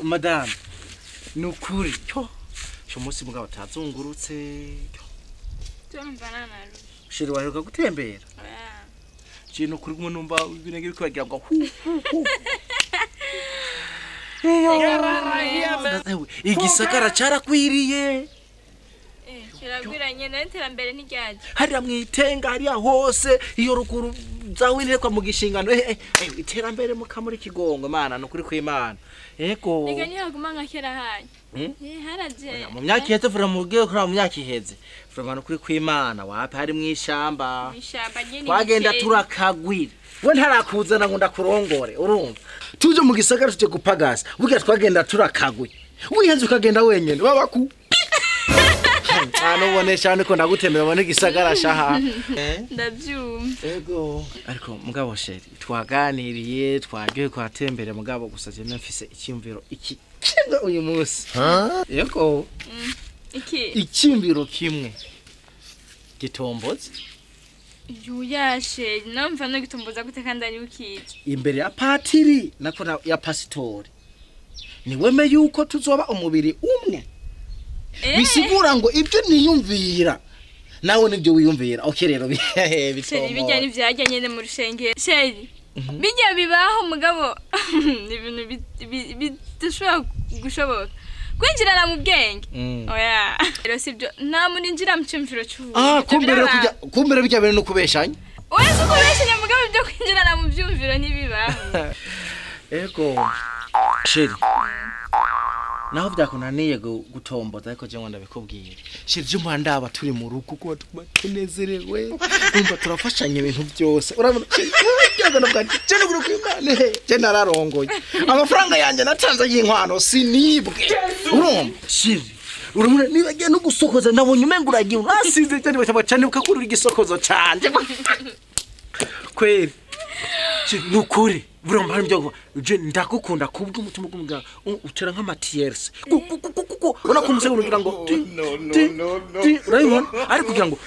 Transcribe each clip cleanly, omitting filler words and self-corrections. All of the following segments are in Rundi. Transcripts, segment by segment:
Madame nukuri cyo cyo munsi mugabo tazungurutse. Turumva nanaru. Chéri waheruka gutembera? Chéri nukuri kumwe numva ibirenge bikwagira ngo hu hu hu. Igisagara carakwiriye. Kiragwiranye n'iterambere ntiryaje. Hariya mwitenga hariya hose iyo ruguru zawintekwa mu gishingano iterambere mukamuri kigongo mana nukuri kw'Imana. Yego. Ega ntihaguma nka kera hanyu. Haraje. Mu myaka iheze vura mu gihe kuri mu myaka iheze. Vura nukuri kw'Imana wapi hari mwishamba. Mwishamba nyene. Twagenda turakagwira. We ntarakuzana ngo ndakurongore urumva. Tuje mu gisagara tuje gupagasa. Burya twagenda turakagwi. Wihenze ukagenda wenyene babaku. Ano ubone ko ndagutembera ubone gisagara shaha. Ndabyumva. Ego. Ariko mugabo chéri twaganiriye twagiye kwatembera mugabo gusa je mfise icyumviro iki kimwe uyu munsi. Yego. Iki icyumviro kimwe. Gitomboze. Yuya chéri namva no gitomboza gute kandi ari ukije. Imbere ya patiri nako ya pasitori. Niweme yuko tuzoba umubiri umwe. Bisigura ngo ibyo niyumvira nawe nibyo wiyumvira. Okay rero bitoma. Chéri bijya nivyajya nyene mu rushengero. Chéri bijya bibaho mugabo ibintu bidashobora gushoboka. Kwinjirana mu bwenge. Oya. Rero sibyo nta muntu injira mu cyumviro cy'ubu. Kumbere kujya kumbere bijya bene no kubeshanya. Oya si kubeshanya mugabo ibyo kwinjirana mu byumviro ntibibaho. Ego. Chéri naho byakunaniye gutomboza ariko je ngo ndabikubwira. Chéri je mpandaba turi mu rugo kuko tunezerewe. Umva turafashanya ibintu byose. Urabona je nuguru kw'Imana je nararongoye. Amafaranga yanje natanze y'inkwano sinibwe. Urumva chéri urumva nibagiye no gusokoza nabonye umenga uragiye urasize cyane bashaba cyane ukakurura igisokozo canje. Kweri nukuri buramba hari byo je ndakukunda kubwo umutima gw'umugabo utera nk'amatierse ubona ko umusego ugira ngo no no no urabibona ari kugira ngo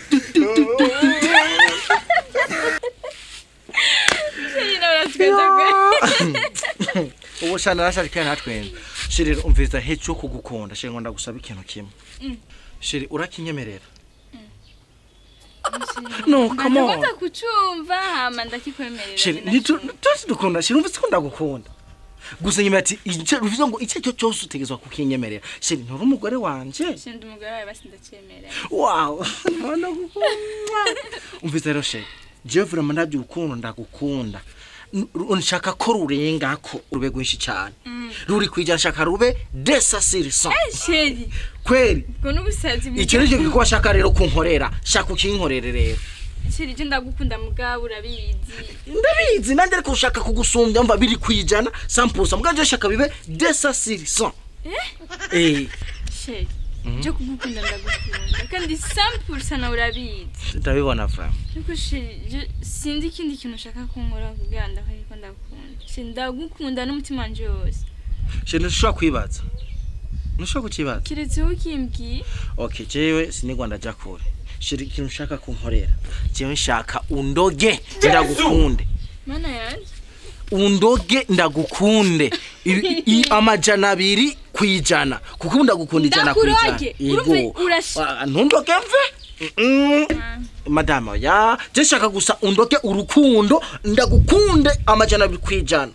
ubu shana narashaje kandi natwenze. Chéri umviriza hecho kugukunda chéri ngo ndagusaba ikintu kimwe. Chéri urakinyemerera? No, come on. Ndakunda kucumva hama ndakikwemerera. Chéri nituzi dukunda chéri umvise ko ndagukunda. Gusa nyuma ati uvuze ngo icyo cyose utegezwa kukinyemerera. Chéri nturi umugore wanje. Chéri ndi umugore wawe basi ndacyemerera. Wow. None gukunda. Umvise rero chéri, je vraiment ndabyo urukundo ndagukunda. Nshaka ko rurenga ko rube gwinshi cyane. Ruri kwijana shaka rube 200%. Chéri. Kweri. Ngo nubusazi. Icyo nicyo gikuba shaka rero kunkorera. Shaka ukinkorere rero. Chéri je ndagukunda mugabo urabizi. Ndabizi nanje ariko ushaka kugusumbya mva biri kwijana 100%. Mugabo je shaka bibe 200%. Chéri. Je kugukunda ndagukunda kandi 100% na urabizi. Ndabibona vraiment. Ariko chéri sinzi ikindi kintu ushaka kunkora kugira ndakwereka ndagukunda. Chéri ndagukunda n'umutima wanje wose. Chéri ntushobora kwibaza. Ntushobora kukibaza. Kiretse ukimbwiye. Okay, jewe sinigwa ndaja kure. Chéri ikintu ushaka kunkorera. Jewe nshaka undoge ndagukunde. Mana yanje. Undoge ndagukunde. 200 kwijana. Kuko ndagukunda 100 kwijana. Yego. Ntundoge mve. Madame ya, je shaka gusa undoge urukundo ndagukunde 200 kwijana.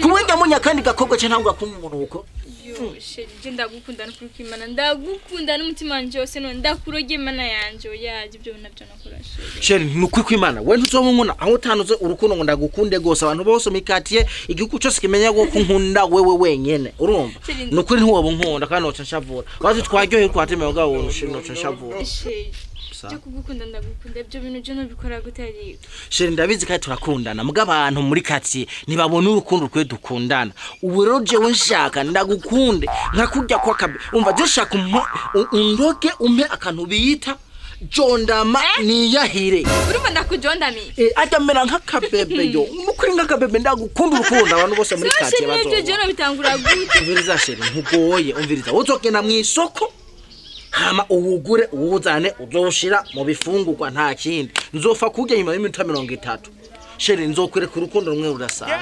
Kuwenga munya kandi gakobwa cyo ntangwa kumunuko. Yo chéri je ndagukunda n'ukuri kw'Imana ndagukunda n'umutima wanje wose none ndakuroge Imana yanje oyaje ibyo nabyo nakora chéri. Chéri nukuri kw'Imana we ntuzomunkuna aho utanuze urukundo ngo ndagukunde gose abantu bose mikatiye igihugu cyose kimenya ko kunkunda wewe wenyene urumva nukuri ntiwoba unkunda kandi noca nshavura bazi twaryohe kwatemewe gabo chéri noca nshavura. Chéri je kugukunda ndagukunda ibyo bintu je nubikora gute ariko. Chéri ndabizi kandi turakundana muga abantu muri kati nibabona urukundo rwe dukundana. Ubu rero jewe nshaka ndagukunde nkakurya kwa kabe umva je shaka undoke umpe akantu biyita jondama niyahire. Urumva ndakujondamiye. Atamera nk'akabebe yo nukuri nk'akabebe ndagukunda urukundo abantu bose muri kati bazo. Chéri je no bitangura gute. Umviriza chéri ntugoye umviriza uzogenda mu isoko hama uwugure uwuzane uzoshira mu bifungurwa nta kindi nzofa kurya nyuma y'iminota 30. Chéri nzokwereka urukundo rumwe rudasanzwe.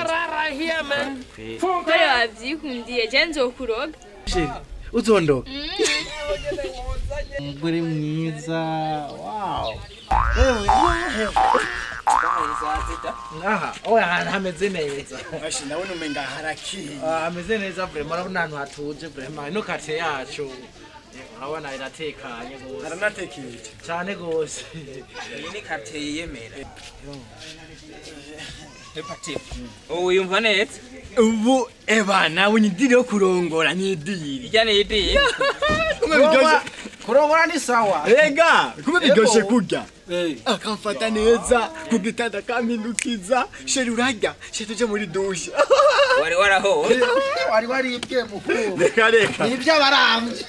Kubera wavyikundiye je nzokuroga. Chéri, uzondoga. Umugore mwiza. Wow. Aha, oya hameze neza. Ashi ndabona umenga harakiye. Hameze neza vraiment, urabona ahantu hatuje vraiment. Ino quartier yacu urabona iratekanye gose. Haranatekeye cyane gose. Iyi ni quartier yiyemera. Hepatite. Uyumva neza? Ubu eba nawe ni idiri yo kurongora ni idiri. Ijya ni idiri. Kurongora ni sawa. Rega, kumbe biryoshe kurya. Akamfata neza ku gitanda kampindukiza. Chéri urarya, chéri tuje muri douche. Wari waraho. Wari waribwe mukuru. Reka reka. Ni iby'abarambye.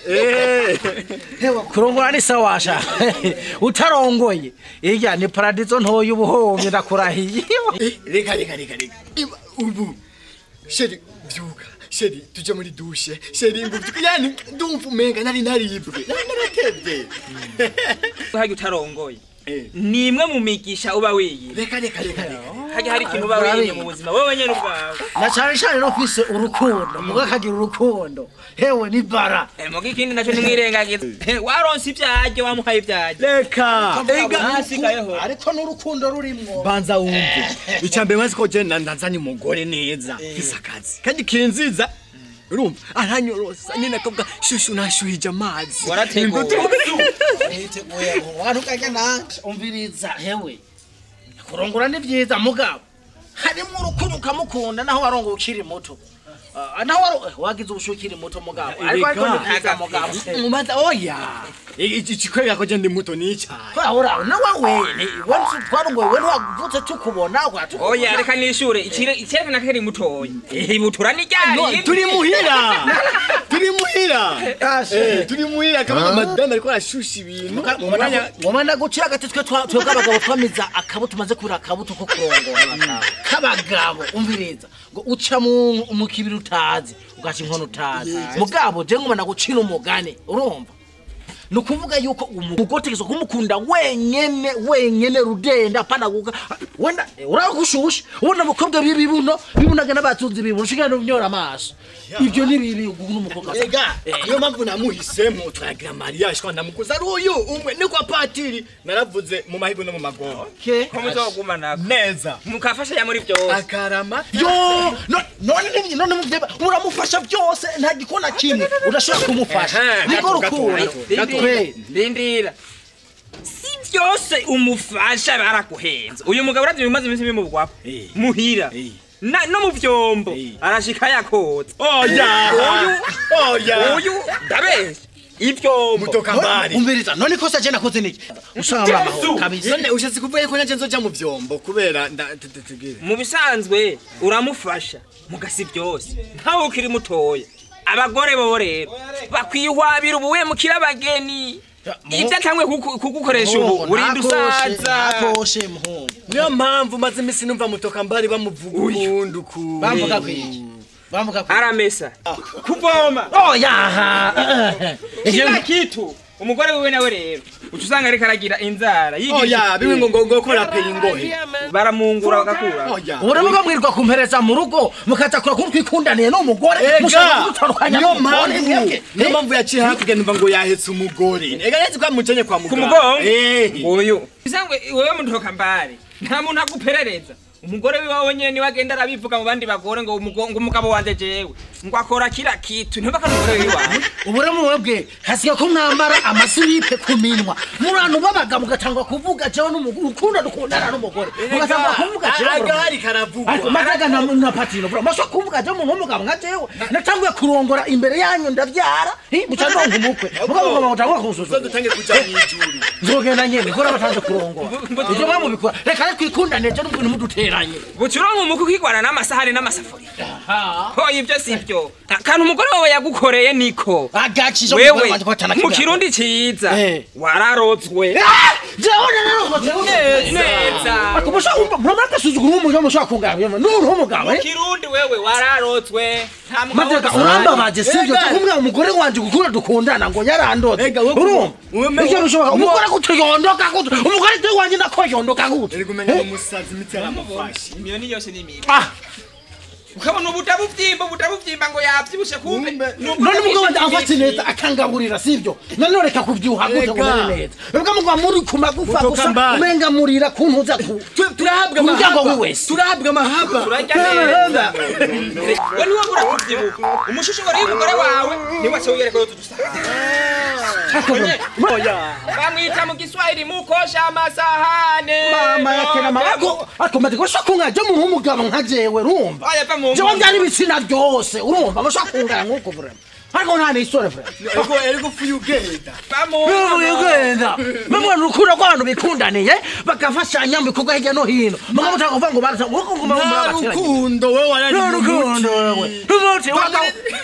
Hewa kurongora ni sawa sha. Utarongoye. Irya ni paradizo ntoya ubuhomye ndakurahiye. Reka reka reka reka. Ubu chéri byuka. Chéri tuje muri douche. Chéri nguvyuka yani ndumva umenga nari naribwe. Nari narakebye. Hajya utarongoye. Ni imwe mu migisha uba wiyi. Reka reka reka reka. Hajya hari ikintu uba wiyi mu buzima wowe nyene ubwawe. Na cyane cyane no kwise urukundo, muga kagira urukundo. Hewe ni bara. Muga ikindi naco nimwirengagiza. Waronse ibyaje wamuhaye ibyaje. Reka. Ega hasigayeho. Ariko n'urukundo rurimwo. Banza wumve. Icambe mazi ko je ndanzanye umugore neza. Fise akazi. Kandi kinziza. Urumva aranyorosa nyine akavuga shushu nashuhije amazi. Warateguye. Niteguye abantu kajya nanje umviriza hewe. Kurongora ni byiza mugabo. Harimo urukundo ukamukunda naho warongoye ukiri muto. Naho wagize ubushukiri muto mugabo. Ariko ni byiza mugabo. Mubanza oya. Ikikwega ko je ndi muto ni cyane. Kwahora na wawe ni twarongoye we wavutse tukubona kwa. Oya reka nishure icyerekana ko ari mutoya. Ibutura ni ryari? Turi muhira. Turi muhira. Turi muhira kabaka madame ariko arashusha ibintu. Ngomana gucira agati twe twebwe abagabo twamiza akabuto tumaze kubura akabuto ko kurongora. Kabagabo umviriza ngo uca mu kibiri utazi ugaca inkono utazi. Mugabo je ngomana gucira umugani urumva. Nukuvuga yuko umugotekezo kumukunda wenyene wenyene rudenda pana guka wenda uragushusha ubona mukobwa bibi buno bibunaga n'abatunzi bibi ushigana unyora amaso ibyo ni bibi n'umukobwa. Ega niyo mpamvu namuhisemo twagira mariage kwa ndamukuza ari uyu umwe ni kwa patiri naravuze mu mahigo no mu magoma. Okay. Ko muzogumana neza mukafasha ya muri byose akarama yo none none muvyeba uramufasha byose nta gikona kimwe urashobora kumufasha niko rukundo. Ndindira. Si byose umufasha barakuhenze. Uyu mugabo uravye bimaze iminsi bimubwapa. Muhira. Na no mu vyombo arashika yakotse. Oya. Oya. Uyu ndabesha. Ivyombo. Mutoka mbari. Umviriza none kosa je nakoze niki? Usanga amahoro kabisa. None ushatse kuvuga ko nanje nzoja mu vyombo kubera ndategere. Mu bisanzwe uramufasha mugasi byose. Ntawe ukiri mutoya. Abagore bo rero bakwihwabira ubuwe mukira abageni ibyo atangwe kugukoresha ubu urinda usaza akoshe muhungu. Niyo mpamvu maze imisi numva mutoka mbari bamuvuga ukundu ku bamuvuga kwiki bamuvuga kwiki aramesa kuvoma oya kila kitu umugore wiwe nawe rero uca usanga ariko aragira inzara oya bimwe ngo ngo kora peye ingohe baramungura bagakura oya uramuga mwirwa kumpereza mu rugo mukatakura ko twikundaniye n'umugore mushaka gutandukanya niyo mpamvu niyo mpamvu yaciye hakurya numva ngo yahetse umugore ega nzi ko amucenye kwa muganga ku mugongo uyu bisangwe wewe mutoka mbari nta muntu aguperereza umugore wiwawe nyene niwe agenda arabivuga mu bandi bagore ngo umugabo wanje jewe ngo akora kila kitu ntibaka n'umugore wiwawe. Ubure mwebwe hasiga ko mwambara amasilipe ku minwa murantu babaga mugatangwa kuvuga jewe n'umugore ukunda dukundana n'umugore mugatangwa kuvuga jewe agari karavugwa ariko magaga na patino bro masho kuvuga jewe umuntu w'umugabo nka jewe natanguye kurongora imbere yanyu ndavyara muca ndonka umukwe mugabo ngo mutangwa kusuzuma dutange kuja mw'ijuru nzogenda nyene gora batanze kurongora ivyo mwamubikora reka twikundane je n'ukuntu mudutera bucuronka umuku kwigwana n'amasahani n'amasafuriya. Ho ibyo sibyo. Kantu umugore wawe yagukoreye niko. Agakije wewe mu kirundi ciza wararotswe. Jewe nararotswe neza. Akubusha umva suzugura umuntu mushaka kungabye n'umuntu w'umugabo. Mu kirundi wewe wararotswe. Nta mugabo. Mateka urambabaje sibyo kumwe umugore wanje gukura dukundana ngo yarandotse. Urumva? Ivyo bishoboka umugore kutoyondoka gute? Umugore wanje nakoyondoka gute? Eri kumenya umusazi imiti yaramufashe. Imyoni yose ni mibi. Ah. Ukabona ubutabuvyimba ngo yavyibushe kumbe. None umugabo amfate neza akangaburira sivyo? None reka kuvyuha gute ngo mere neza. Ubwo mugwa muri ku magufa gusa umenga murira kuntuza ku. Turahabwa amahaba. Turahabwa amahaba. Turarya neza. We niwe bura kuvyibuka. Umushishingoro y'umugore wawe niwe aca wiyereka yo tudusanga. Bamwita mu Kiswahili mukosha amasahane. Mama yake na mama akomaze gushaka je mu umugabo nka jewe urumva. Jewe byari ibitsina byose urumva mushaka kungana nkuko vraiment. Ariko nta n'isore vraiment. Ergo fuyugenda. Fuyugenda. Mwe rukura kw'abantu bikundaniye bakafashanya mu bikorwa hirya no hino. Mugabo utaka kuvuga ngo barata rukundo wewe warari rukundo wewe. Umuti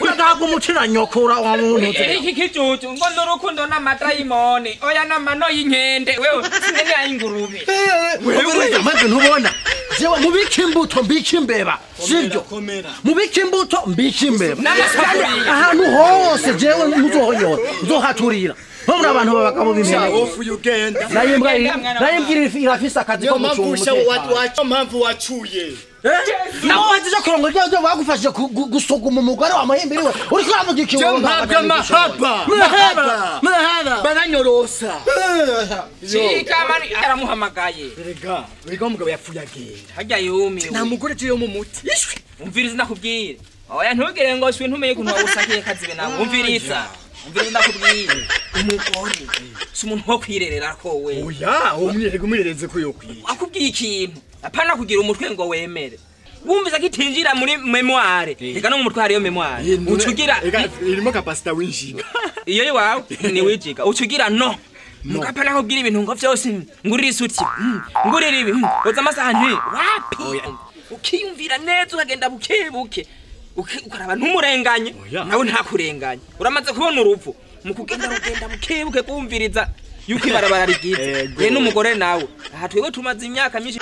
uragahabwa umuti na nyokura wa muntu. Iki kijuju ngo n'urukundo n'amadayimoni oya n'amano y'inkende wewe sinene ay'ingurube. Wewe maze ntubona. Jewe mubike imbuto mbike imbeba sivyo? Mubike imbuto mbike imbeba. Ahantu hose jewe muzohonyora nzohaturira. Muri abantu babagabo b'imene. Nayimbwa irafise akazi ko mucunga. Mpamvu wacuye. Nawe waje kurongo ryo bagufashije gusuguma umugore wa muhimbiri we. Uriko uravuga iki wowe? Mpabwa mahaba. Mahaba. Baranyorosa. Chikamani aramuhamagaye. Erega, wiga umugabo yapfuye agenda. Harya yumiwe. Nta mugore je yo mu muti. Ishwi. Umviriza ndakubwira. Oya ntugire ngo shwi ntumenye ukuntu wagusakiye kazibe nawe. Umviriza. Umviriza ndakubwira. Umugore si umuntu wo kwirerera ko we. Oya, umwirege umwirereze ko yokwiye. Akubwiye ikintu. Apana kugira umutwe ngo wemere. Wumvise kitinjira muri memoire. Reka no mu mutwe hariyo memoire. Ucugira irimo capacity winjiga. Iyo iwawe ni wijiga. Ucugira no. Mukapana kugira ibintu ngo vyose ngurira isuti. Ngurira ibi. Oza amasahani. Wapi? Ukiyumvira neza ukagenda buke buke. Ukaraba ntumurenganye nawe ntakurenganye. Uramaze kubona urupfu. Mu kugenda rugenda buke buke kumviriza yuko ibarabara rigize. Ye n'umugore nawe. Aha twebwe tumaze imyaka myinshi.